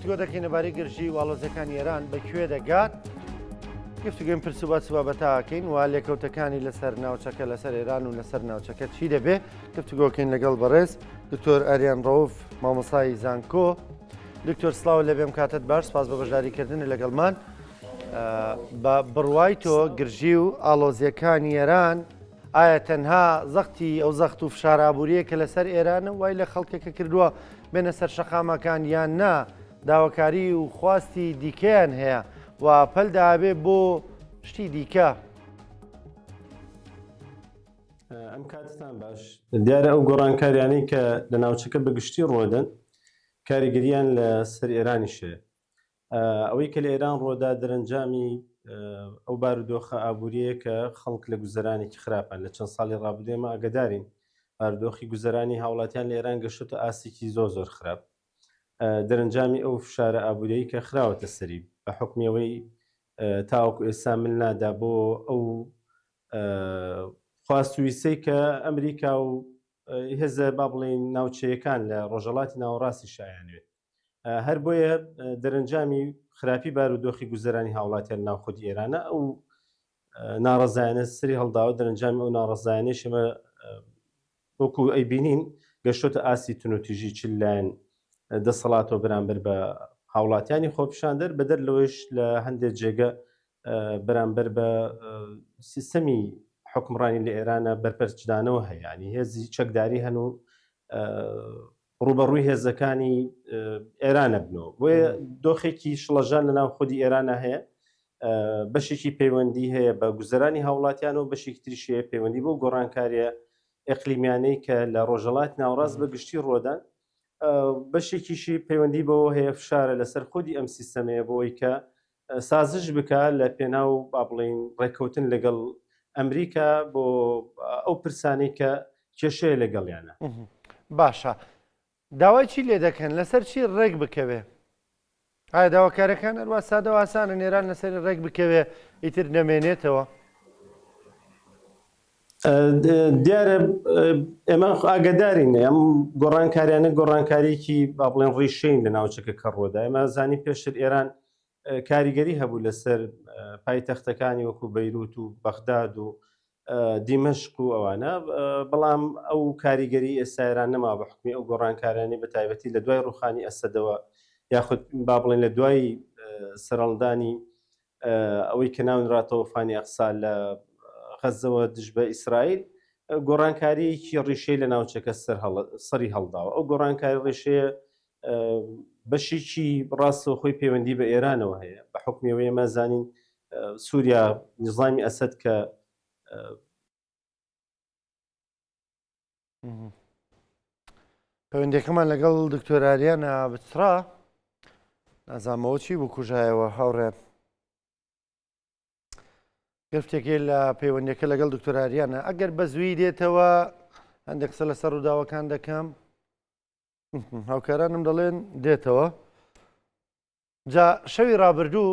گفتوگۆ دەکەین لەبارەی گرژی و ئاڵۆزیەکانی ئێران بە کوێ دەگات گفتوگۆی پرس و باس و بابەتاکەین و لێکەوتەکانی لەسەر ناوچەکە لەسەر ئێران و لەسەر ناوچەکە چی دەبێ گفتوگۆکەین لەگەڵ بەڕێز دکتۆر ئاریان ڕەوف مامۆسای زانکۆ دکتۆر سلااو لە بێم کاتت باش سپاس بە بەشداریکردن لەگەڵمان بە بڕوای تۆ گرژی و ئاڵۆزیەکانی ئێران ئایا تەنها زەختی ئەو زەخت و فشار ئابووریە کە لەسەر ئێرانە وای لە خەڵکەکە کردووە بێنە سەر شەقامەکان یان نا داواکاری و خواستی دیکەیان هەیە و پەل دابێ بۆ شتی دیکە؟ ئەم کاتتان باش. دیارە ئەو گۆڕانکاریانەی کە لە ناوچەکە بە گشتی ڕوەدەن کاریگەریان لە سەر ئێرانیش هەیە. ئەوەی کە لە ئێران ڕۆدا دەرەنجامی ئەو بارودۆخە ئابووریەیە کە خەڵک لە گوزەرانێکی خراپان لە چەند ساڵی ڕابردوو ئێمە ئاگدارین بارودۆخی گوزەرانی هاوڵاتیان لە ئێران گەشتۆتە ئاستێکی زۆر زۆر خراپ دەرەنجامی ئەو فشارە ئابووریەی کە خراوەتە سەری بە حکمی ئەوەی تاوەکو ئێستا مل نادا بۆ ئەو خواست و ویستەی کە ئەمریکا و هێزە با بڵێین ناوچەیەکان لە ڕۆژەڵاتی ناوەڕاستی شایانوێت هەر بۆیە دەرەنجامی خراپی بارودۆخی گوزەرانی هاوڵاتیان ناو خودی ئێرانە ئەو ناڕەزایانە سری هەڵداوە دەرەنجامی ئەو ناڕەزایانەیش ئێمە وەکو ئەیبینین گەشتۆتە ئاستی تونوتیژی چ لایەن دەسەڵاتەوە بەرامبەر بە هاوڵاتیانی خۆپیشاندەر بەدەر لەوەیش لە هەندێک جێگە بەرامبەر بە سیستەمی حکومڕانی لە ئێرانە بەرپەرچدانەوە هەیە ینی هێزی چەکداری هەن و ڕوبەڕووی هێزەکانی ئێرانە بنەوە بۆیە دۆخێکی شڵەژان لە ناو خودی ئێرانە هەیە بەشێکی پەیوەندی هەیە بە گوزەرانی هاوڵاتیان و بەشێکی تریش هەیە پەیوەندی بۆ گۆڕانکاریە ئەقلیمیانەی کە لە ڕۆژەڵات ناوەڕاست بە گشتی ڕۆدان بەشێکیشی پەیوەندی بەوە هەیە فشارە لەسەر خودی ئەم سیستەمەیە بۆی کە سازش بکا لە پێناو با بڵێین ڕێککەوتن لەگەڵ ئەمریکا بۆ ئەو پرسانەی کە کێشەیە لەگەڵیانە. باشە داوای چی لێ دەکەن لەسەر چی ڕێک بکەوێ؟ ئایا داواکارەکان هەروا سادە و ئاسانن ئێران لەسەری ڕێک بکەوێ ئیتر نەمێنێتەوە؟ دیارە ئێمە ئاگدارین ئەم گۆڕانکاریانە گۆڕانکاریکی با بڵێن ڕیشەین لە ناوچەکە کە ڕۆدا ئێمە زانی پێشتر ئێران کاریگەری هەبوو لەسەر پایتەختەکانی وەکو بەیروت و بەغداد و دیمەشق و ئەوانە بەڵام ئەو کاریگەری ئێستا ئێران نەما بە حکمی ئەو گۆڕانکارانی بە تایبەتی لە دوای ڕوخانی ئەسەدەوە یاخود با بڵێن لە دوای سەرهەڵدانی ئەوەی کە ناونرا تۆفانی ئەقسا لە غەزەوە دژ بە ئیسرائیل گۆڕانکاریەکی ڕیشەی لە ناوچەکە سەری هەڵداوە ئەو گۆڕانکاری ڕیشەیە بەشێکی ڕاستەوخۆی پەیوەندی بە ئێرانەوە هەیە بە حکمیەوە ئێمە زانین سووریا نظامی ئەسەد کە پەیوەندیەکەمان لەگەڵ دکتۆر ئاریانا بچڕا نازانمەوە چی بوو کوژایەوە هاوڕێن گرفتێکی لە پەیوەندەکە لەگەڵ دکتۆر ئاریانە ئەگەر بە زووی دێتەوە هەندێک قسە لەسەر ڕووداوەکان دەکەم هاوکارانم دەڵێن دێتەوە جا شەوی ڕابردوو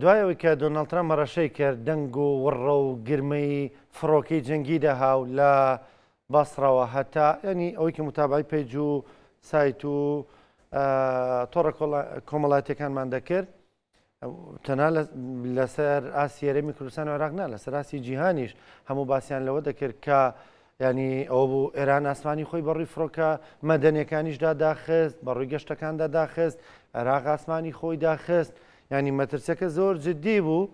دوای ئەوەی کە دۆناڵد ترامپ هەڕەشەی کرد دەنگ و وڕڕە و گرمەی فڕۆکەی جەنگی دەها و لە بەسڕەوە هەتا ینی ئەوەی کە متابعی page و سایت و تۆڕە کۆمەڵاتیەکانمان دەکرد تەنها لەسەر ئاستی هەرێمی کوردستان و عێراق نا لەسەر ئاستی جیهانیش هەموو باسیان لەوە دەکرد کە ینی ئەوە بوو ئێران ئاسمانی خۆی بەڕووی فڕۆکە مەدەنیەکانیشدا داخست بەڕووی گەشتەکاندا داخست عێراق ئاسمانی خۆی داخست ینی مەترسەکە زۆر جددی بوو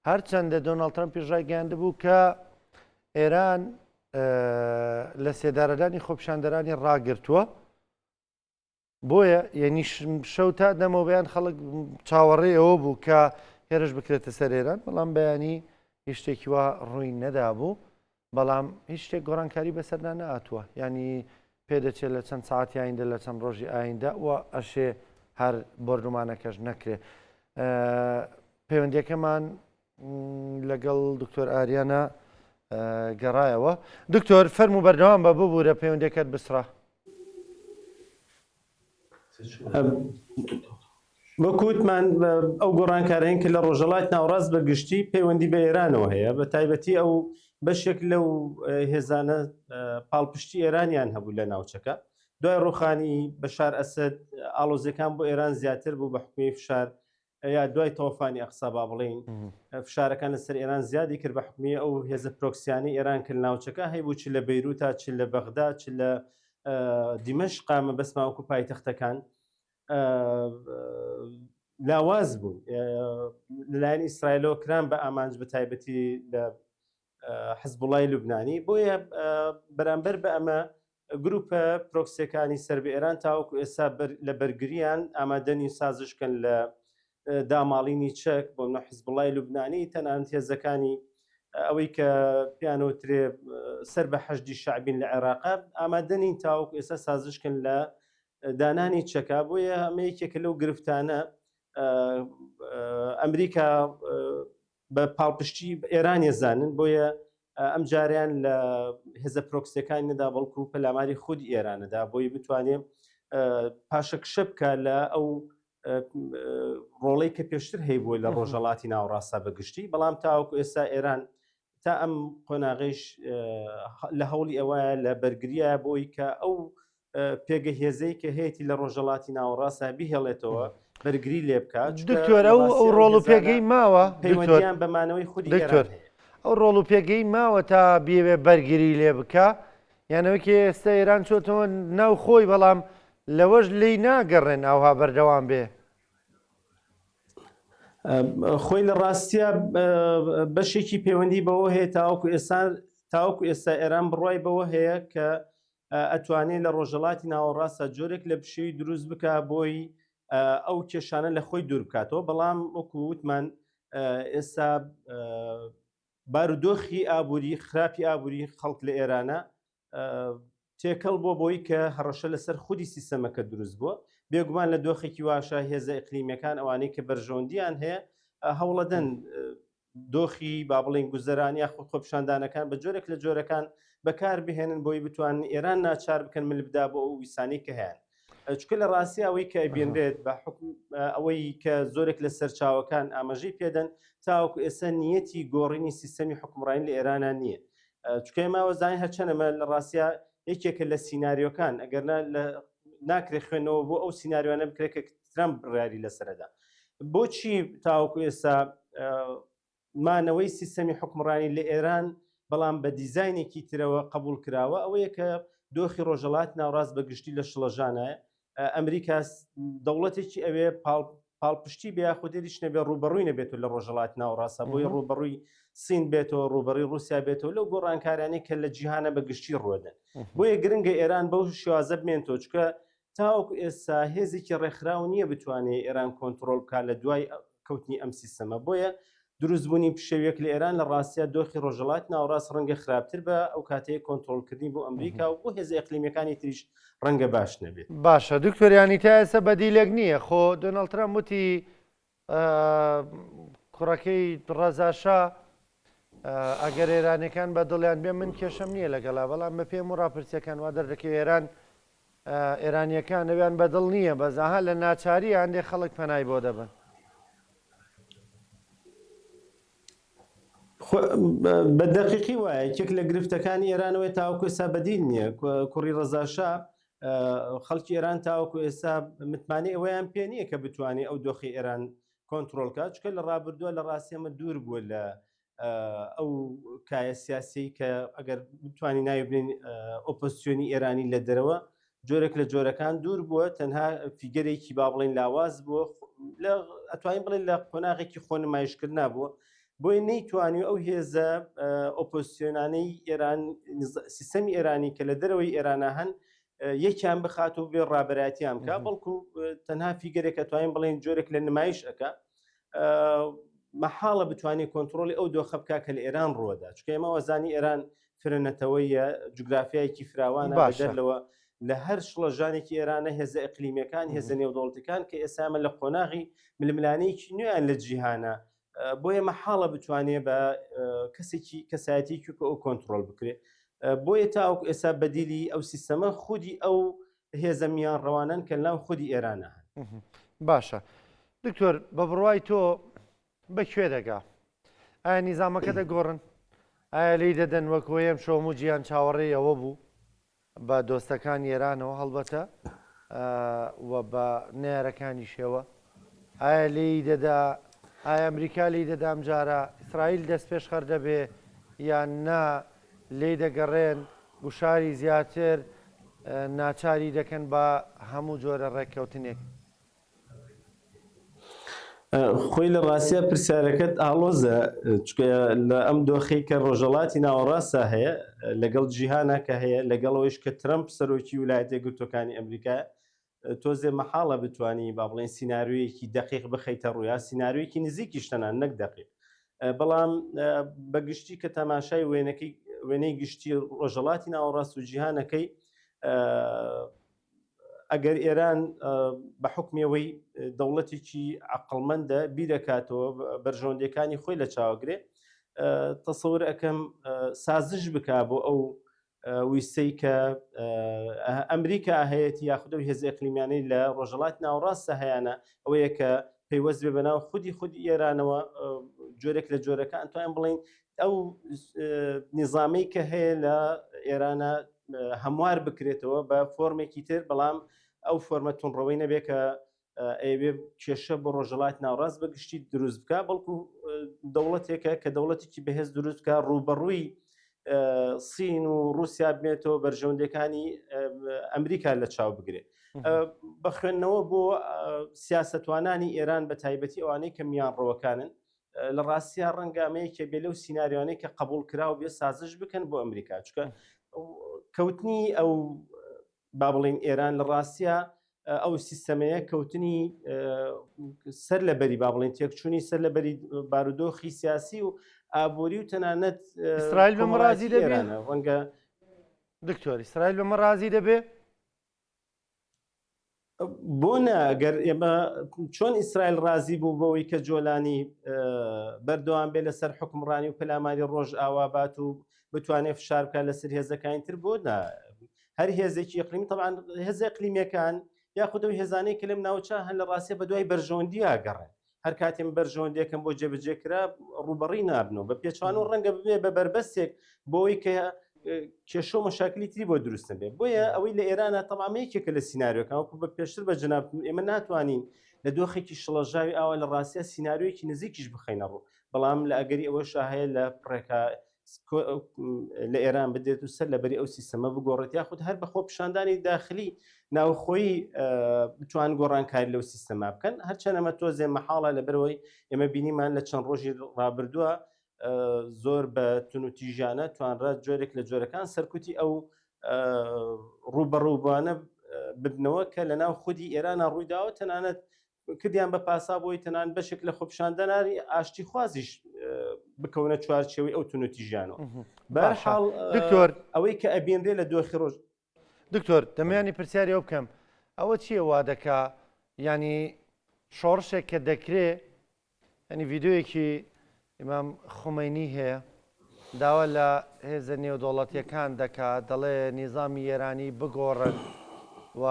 هەرچەندە دۆناڵد ترەمپیش ڕایگەیاندبوو کە ئێران لە سێدارەدانی خۆپیشاندەرانی ڕاگرتووە بۆیە یەنی شەو تا دەمەوە بەیان خەڵک چاوەڕێی ئەوە بوو کە هێرش بکرێتە سەر ئێران بەڵام بەیانی هیچ شتێکی وا ڕووی نەدابوو بەڵام هیچ شتێک گۆڕانکاری بەسەردا نەهاتووە ینی پێدەچێت لە چەند ساعتی ئایندە لە چەند ڕۆژی ئایندە و ئەشێ هەر بۆردومانەکەش نەکرێ پەیوەندیەکەمان لەگەڵ دکتۆر ئاریانە گەڕایەوە دکتۆر فەرمو بەردەوام بە ببوورە پەیوەندەکەت بسڕە وەکو وتمان ئەو گۆڕانکارەین کە لە ڕۆژەڵات ناوەڕاست بە گشتی پەیوەندی بە ئێرانەوە هەیە بە تایبەتی ئەو بەشێک لەو هێزانە پاڵپشتی ئێرانیان هەبوو لە ناوچەکە. دوای ڕوخانی بەشار ئەسد ئاڵۆزیەکان بۆ ئێران زیاتر بوو بە حکومی فشار یا دوای تۆفانی ئەقسا با بڵین فشارەکان لەسەر ئێران زیادی کرد بە حکومی ئەو هێزە پرۆکسیانی ئێران کرد ناوچەکە هەیبوو چ لە بەیروتا چ لە بەغدا چ لە دیمەشقا مەبەستمان وەکو پایتەختەکان لاواز بوون لەلایەن ئیسرائیلەوە کران بە ئامانج بە تایبەتی لە حزبوڵای لوبنانی بۆیە بەرامبەر بە ئەمە گروپە پرۆکسیەکانی سەر بە ئێران تاوەکو ئێستا لە بەرگریان ئامادەنی سازشکەن لە داماڵینی چەک بۆ منە حزبوڵای لوبنانی تەنانەت هێزەکانی ئەوەی کە پیانوترێ سەر بە حەشدی شعبین لە عێراق ئامادە نین تاوەکو ئێستا سازشکن لە دانانی چەکە بۆیە ئەمە یەکێکە لەو گرفتانە ئەمریکا بە پاڵپشتی ئێران زانن بۆیە ئەم جاریان لە هێزە پرۆکسیەکانی نەدا بەڵکو پەلاماری خودی ئێرانەدا بۆی بتوانێ پاشەکشە بکە لە ئەو ڕۆڵەی کە پێشتر هەیبووە لە ڕۆژەڵاتی ناوەڕاستە بە گشتی بەڵام تاوەکو ئێستا ئێران تا ئەم قۆناغیش لە هەوڵی ئەوە لە بەرگریە بۆی کە ئەو پێگە هێزەی کە هەیەی لە ڕۆژەڵاتی ناوەڕاستە بیهێڵێتەوە بەرگری لێ بکات دکتۆر ئەو ئەو ڕۆڵ و پێگەی ماوە پەیوەندیان بەمانەوەی خودی دکتۆر ئەو ڕۆڵ و پێگەی ماوە تا بیەوێ بەرگری لێ بکە یانەوەکی ئێستا ئێران چۆتەوە ناو خۆی بەڵام لەوەش لێی ناگەڕێن ئاوها بەردەوام بێ. خۆی لە ڕاستە بەشێکی پەیوەندی بەوە هەیە تاوەکو ئێستا تاوەکو ئێستا ئێران بڕای بەوە هەیە کە ئەتوانێت لە ڕۆژەڵاتی ناوەڕاستە جۆرێک لە پشێوی دروست بکە بۆی ئەو کێشانە لە خۆی دوور بکاتەوە بەڵام وەکو وتمان ئێستا بارودۆخی ئابووری خراپی ئابووری خەڵک لە ئێرانە تێکەڵ بووە بۆی کە هەڕەشە لەسەر خودی سیستەمەکە دروست بووە بێگومان لە دۆخێکی واشە هێزە ئیقلیمیەکان ئەوانەی کە بەرژەوەندیان هەیە هەوڵەدەن دۆخی با بڵین گوزەران یاخود خۆپیشاندانەکان بە جۆرێک لە جۆرەکان بەکار بهێنن بۆی بتوانن ئێران ناچار بکەن مل بدا بۆ ئەو ویسانی کە هەیەن چکە لە ڕاستی ئەوەی کە بینرێت بە حکم ئەوەی کە زۆرێک لە سەرچاوەکان ئاماژەی پێدەن تاوەکو ئێستا نیەتی گۆڕینی سیستەمی حکومڕانی لە ئێرانە نییە چونکە ئێمە وەزانین هەرچەند ئەمە لە ڕاستیا یەکێکە لە سیناریۆکان ئەگەر لە ناکرێ خوێندنەوە بۆ ئەو سیناریۆانە بکرێت کە ترەمپ بڕیاری لەسەرەدا بۆچی تاوەکو ئێستا مانەوەی سیستەمی حکومڕانی لە ئێران بەڵام بە دیزاینێکی ترەوە قبول کراوە ئەوەیە کە دۆخی ڕۆژەڵات ناوڕاست بە گشتی لە شڵەژانە ئەمریکا دەوڵەتێکی ئەوێ پاڵ پاڵپشتی بێ یاخود هیچ نەبێ ڕووبەڕووی نەبێتەوە لە ڕۆژهەڵات ناوەڕاستە بۆیە ڕووبەڕووی سین بێتەوە ڕووبەڕی رووسیا بێتەوە لەو گۆڕانکارانەی کە لە جیهانە بە گشتی ڕوەدەن بۆیە گرنگە ئێران بەو شێوازە بمێنتەوە چکە تاوەکو ئێستا هێزێکی ڕێکخراو نییە بتوانێت ئێران کۆنتترۆل بکات لە دوای کەوتنی ئەم سیستەمە بۆیە دروستبوونی پشێویەک لە ئێران لە ڕاستیا دۆخی ڕۆژهەڵاتی ناوەڕاست ڕەنگە خراپتر بە ئەو کاتەیە کۆنترۆڵکردنی بۆ ئەمریکا و بۆ هێزە ئیقلیمیەکانی تریش ڕەنگە باش نەبێت. باشە دکتۆر یانی تا ئێستا بەدیلێک نییە خۆ دۆناڵد ترەمپ وتی کوڕەکەی ڕەزا شا ئەگەر ئێرانەکان بە دڵیان بێ من کێشەم نییە لەگەڵا بەڵام بە پێم و ڕاپرسیەکان وا دەردەکەوێت ئێران ئێرانیەکان ئەویان بەدڵ نییە بەس ئەها لە ناچاری هەندێ خەڵک پەنای بۆ دەبەن. بە دەقیقی وایە یەکێک لە گرفتەکانی ئێرانەوەی تاوەکو ئێستا بەدیل نییە کوڕی ڕەزاشا خەڵکی ئێران تاوەکو ئێستا متمانەی ئەوەیان پێ نییە کە بتوانێت ئەو دۆخی ئێران کۆنترۆڵ کات چکە لە ڕابردووە لە ڕاستی ئەمە دوور بووە لە ئەو کایە سیاسی کە ئەگەر بتوانین ناوی بنین ئۆپۆزیسیۆنی ئێرانی لە دەرەوە جۆرێک لە جۆرەکان دوور بووە تەنها فیگەرێکی با بڵین لاواز بووە لە ئەتوانین بڵێن لە قۆناغێکی خۆ نمایشکردنا بووە بۆیە نەیتوانی ئەو هێزە ئۆپۆزیسیۆنانەی ئێران سیستەمی ئێرانی کە لە دەرەوەی ئێرانە هەن یەکیان بخات و بێ ڕابەرایەتیان بکە بەڵکو تەنها فیگەرێک ئەتوانین بڵێن جۆرێک لە نمایش ئەەکە مەحاڵە بتوانێت کۆنتترۆلی ئەو دۆخە بکە کە لە ئێران ڕووەدا چکە ئێمە وەزانی ئێران فرەنەتەوەیە جوگرافیایەکی فراوانە باشە لەوە لە هەر شڵەژانێکی ئێرانە هێزە ئەقلیمیەکان هێزە نێودەوڵەتەکان کە ئێسامە لە قۆناغی ململانێکی نوێیان لە جیهانە بۆیە مەحاڵە بتوانێ بە کەسێکی کەسایەتیکی کە ئەو کۆنتترۆل بکرێت بۆیە تاوەکو ئێستا بەدیلی ئەو سیستەمە خودی ئەو هێزە میان ڕەوانەن کە ناو خودی ئێرانە هەن. باشە دکتۆر بە بڕوای تۆ بە کوێ دەگا؟ ئایا نیزامەکە دەگۆڕن؟ ئایا لی دەدەن وەک وەیەم شۆموجیان چاوەڕێی ئەوە بوو؟ بە دۆستەکانی ئێرانەوە هەڵبەتە و بە نەیارەکانیشەوە ئایا لێی دەدا ئایا ئەمریکا لێی دەدا ئەمجارە ئیسرائیل دەست پێشخەر دەبێ یان نا لێی دەگەڕێن گوشاری زیاتر ناچاری دەکەن بە هەموو جۆرە ڕێککەوتنێک؟ خۆی لە ڕاستیا پرسیارەکەت ئاڵۆزە چکە لە ئەم دۆخی کە ڕۆژەڵاتی ناوەڕاستە هەیە لەگەڵ جیهانە کە هەیە لەگەڵەوەیش کە ترەمپ سەرۆکی ولایەتە یەکگرتووەکانی ئەمریکا تۆزێ مەحاڵە بتانی با بڵێن سیناریۆیەکی دەقیق بخەیتە ڕوویا سیناریۆیەکی نزیکیش تەنان نەک دەقیق بەڵام بەگشتی کە تەماشای وێنەکەی وێنەی گشتی ڕۆژەڵاتی ناوەڕاست و جیهانەکەی ئەگەر ئێران بە حکمەوەی دەوڵەتێکی عقلمەندە بیرەکاتەوە بەرژەوەندیەکانی خۆی لە چاوەگرێ تەسەور ئەەکەم سازش بک بۆ ئەو ویستەی کە ئەمریکا هەیەی یاخود ئەو هێزە ئەقلیمیانەی لە ڕۆژەڵات ناوەڕاستە هەیەە ئەوەیە کە پەیوەست بێ بەناو خودی خودی ئێرانەوە جۆرێک لە جۆرەکان توانین بڵین ئەو نیزامی کە هەیە لە ئێرانە هەموار بکرێتەوە بە فۆرمێکی تر بەڵام ئەو فۆرمە تونڕەوەی نەبێ کە ئەیەوێ کێشە بۆ ڕۆژەڵات ناوڕاست بە گشتی دروست بکە بەڵکو دەوڵەتێکە کە دەوڵەتێکی بەهێز دروست بکە ڕووبەڕووی سین و رووسیا بێتەوە بەرژەوەندەکانی ئەمریکا لە چاو بگرێت بە خوێندنەوە بۆ سیاستوانانی ئێران بە تایبەتی ئەوانەی کە میان ڕەوەکانن لە ڕاستیا ڕەنگە ئەمە یەکێ بێ لەو سیناریۆانەی کە قبول کراو بێ سازش بکەن بۆ ئەمریکا چکە کەوتنی ئەو با بڵین ئێران لە ڕاستیا ئەو سیستەمەیە کەوتنی سەر لە بەری با بڵین تێکچوونی سەر لە بەری بارودۆخی سیاسی و ئابووری و تەنانەت ئیسرائیل بەمە ڕازی دەبێ ڕەنگە دکتۆر ئیسرائیل بەمە ڕازی دەبێ؟ بۆ نا گەر ئێمە چۆن ئیسرائیل ڕازی بوو بەوەی کە جۆلانی بەردەوام بێ لەسەر حکمڕانی و پەلاماری ڕۆژ ئاوا بات و بتوانێت فشار بکات لەسەر هێزەکانی تر بۆ نا هەر هێزێکی ئەقلیمی طبعا هێزە ئەقلیمیەکان یاخود ئەو هێزانەی کە لەم ناوچە هەن لە ڕاستیە بە دوای بەرژەوەندییا گەڕێن هەر کاتێم بەرژەوەندیەکەم بۆ جێبەجێ کرا ڕووبەڕی نابنەوە بە پێچوان و ڕەنگە ببێ بە بەربەستێک بۆی کە کێشە و مەشاکلی تری بۆ دروست نەبێ بۆیە ئەوەی لە ئێرانە تەمامە یەکێکە لە سیناریۆکان وەکو بە پێشتر بە جەناب ئێمە ناتوانین لە دۆخێکی شڵەژاوی ئاوا لە ڕاستە سیناریۆیەکی نزیکیش بخەینە ڕوو بەڵام لە ئەگەری ئەوەشا هەیە لە پڕێکا لە ئێران بدرێت و سەر لەبەری ئەو سیستەمە بگۆڕێت یاخود هەر بە خۆپیشاندانی داخلی ناوخۆی بتوان گۆڕانکاری لەو سیستەما بکەن هەرچەند ئەمە تۆزێ مەحاڵە لەبەرەوەی ئێمە بینیمان لە چەند ڕۆژی ڕابردووە زۆر بە تونوتیژانە توانرا جۆرێک لە جۆرەکان سەرکوتی ئەو ڕووبەڕووبانە ببنەوە کە لە ناو خودی ئێرانە ڕوویداوە تەنانەت کردیان بە پاسا بۆی تەنان بەشێک لە خۆپیشاندەرانی ئاشتیخوازیش بکەونە چوارچێوەی ئەو تونوتیژیانەوە بەرحاڵ دکتۆر ئەوەی کە ئەبینرێ لە دۆخی ڕۆژ دکتۆر دەمەیانی پرسیاری ئەو بکەم ئەوە چییە وا دەکا ینی شۆڕشێک کە دەکرێ ینی ڤیددیویەکی ئیمام خومەینی هەیە داوا لە هێزە نێودەوڵەتیەکان دەکات دەڵێ نیزامی ئێرانی بگۆڕن و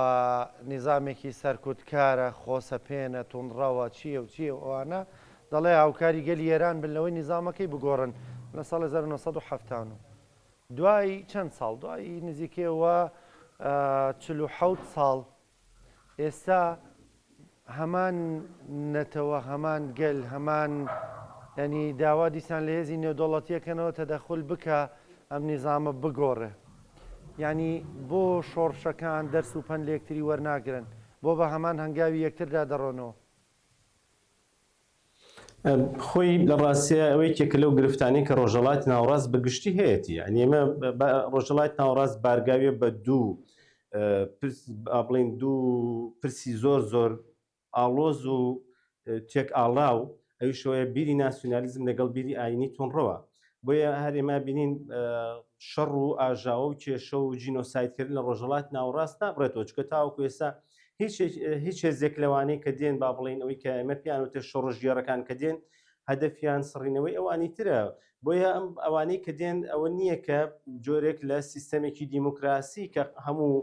نیزامێکی سەرکوتکارە خۆسەپێنە توندڕەوە چییە و چییە و ئەوانە دەڵێ هاوکاری گەلی ئێران بن لەوەی نیزامەکەی بگۆڕن لە ساڵ 1970 دوای چەند ساڵ دوای نزیکەوە 47 ساڵ ئێستا هەمان نەتەوە، هەمان گەل، هەمان یانی داوا دیسان لە هێزی نێودەوڵەتیەکەنەوە تەدەخول بکا ئەم نیزامە بگۆڕێ. یانی بۆ شۆڕشەکان دەرس و پەند لە یەکتری وەرناگرن؟ بۆ بە هەمان هەنگاوی یەکتردا دەڕۆنەوە؟ خۆی لە ڕاستیا ئەوە یەکێکە لەو گرفتانەی کە ڕۆژهەڵاتی ناوەڕاست بە گشتی هەیەتی یعنی ئێمە ڕۆژهەڵاتی ناوەڕاست بارگاویە بە دوو پرس بڵین دوو پرسی زۆر زۆر ئاڵۆز و تێک ئاڵاو ئەویشەوەیە بیری ناسیونالیزم لەگەڵ بیری ئاینی تونڕەوە بۆیە هەر ئێمە بینین شەڕ و ئاژاوە و کێشە و جینۆسایدکردن لە ڕۆژهەڵات ناوەڕاست نابڕێتەوە چکە تاوەکو ئێستا هیچ هیچ هێزێک لەوانەی کە دێن با بڵین ئەوەی کە ئێمە پیان وتە شۆڕشگێڕەکان کە دێن هەدەفیان سڕینەوەی ئەوانی ترە بۆیە ئەم ئەوانەی کە دێن ئەوە نییە کە جۆرێک لە سیستەمێکی دیموکراسی کە هەموو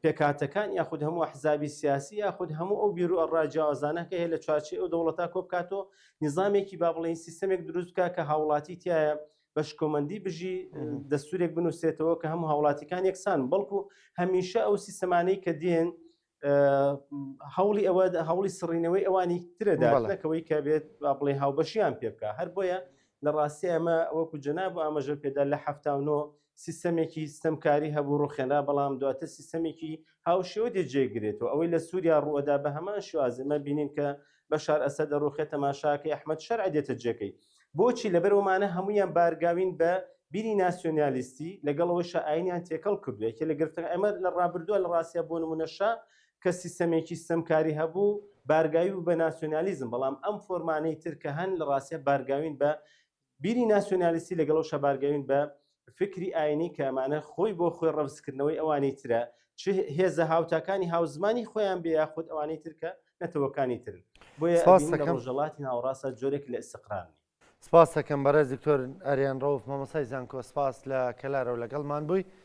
پێکهاتەکان یاخود هەموو ئەحزابی سیاسی یاخود هەموو ئەو بیر و ڕا جیاوازانە کە هەیە لە چوارچێوەی ئەو دەوڵەتە کۆ بکاتەوە نیزامێکی با بڵێین سیستەمێک دروست بکات کە هاوڵاتی تیایە. بە شکۆمەندی بژی دەستورێک بنووسێتەوە کە هەموو هاوڵاتیکان یەکسان بەڵکو هەمیشە ئەو سیستەمانەی کە دێن هەوڵی ئەوە هەوڵی سڕینەوەی ئەوانی ترەدا نەکەوەی کە بێت با بڵێ هاوبەشیان پێ بکە هەر بۆیە لە ڕاستی ئەمە وەکو جەناب و ئاماژە پێدا لە 79 سیستەمێکی ستەمکاری هەبوو ڕوخێنرا بەڵام دواتر سیستەمێکی هاوشێوە دێ جێگرێتەوە ئەوەی لە سووریا ڕووەدا بە هەمان شێواز ئێمە بینین کە بەشار ئەسەد دەڕوخێت تەماشاکەی ئەحمەد شەرع دێتە جێگەی بۆچی لەبەرئەومانە هەموویان بارگاوین بە بیری ناسیۆنالیستی لەگەڵ ئەوەی ئاینیان تێکەڵ کردو یەکێ لە گرفتەکە ئەمە لە ڕابردووە لە ڕاستیا بۆ نمونە شا کە سیستەمێکی ستەمکاری هەبوو بارگاوی بوو بە ناسیۆنالیزم بەڵام ئەم فۆرمانەی تر کە هەن لە ڕاستیا بارگاوین بە بیری ناسیۆنالیستی لەگەڵ ئەوشا بارگاوین بە فکری ئاینی کە ئەمانە خۆی بۆ خۆی ڕەفزکردنەوەی ئەوانی ترە چ هێزە هاوتاکانی هاوزمانی خۆیان بێ یاخود ئەوانەی تر کە نەتەوەکانی ترن بۆیە سپاس ئەبینین لە دەکەم. ڕۆژهەڵاتی ناوەڕاستدا جۆرێک لە ئیستقرار نییە. سپاس دەکەم بەڕێز دکتۆر ئاریان ڕەوف مامۆستای زانکۆ سپاس لە کەلارەوە لەگەڵمان بووی.